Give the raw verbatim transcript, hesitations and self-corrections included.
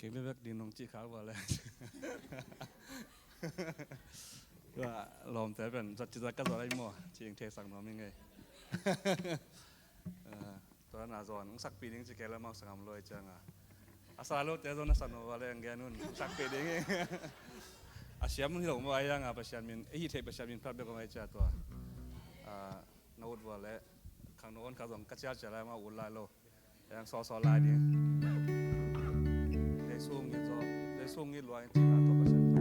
Kei bebek ding nong cih khak ua le. Tua lawmte pen zat ci zat ka zat ai maw, ci ing thei sak nuam ing ei. Tua na zawn hong sakpih ding ci kei le mau sangam lo ei cianga, a sa lote zawn a sa nuam ua le hong gen un, hong sakpih ding ing. A siam hi lo maw, a hianga Pasian min, ei hi thei Pasian min phat bek om ei cia tua. Na ut ua le khang no on kha zong ka cial cial lai ma ut lai lo. Yang sawsaw lai ding. Lei sung ngit zaw, lei sung ngit luang in cina tawh Pasian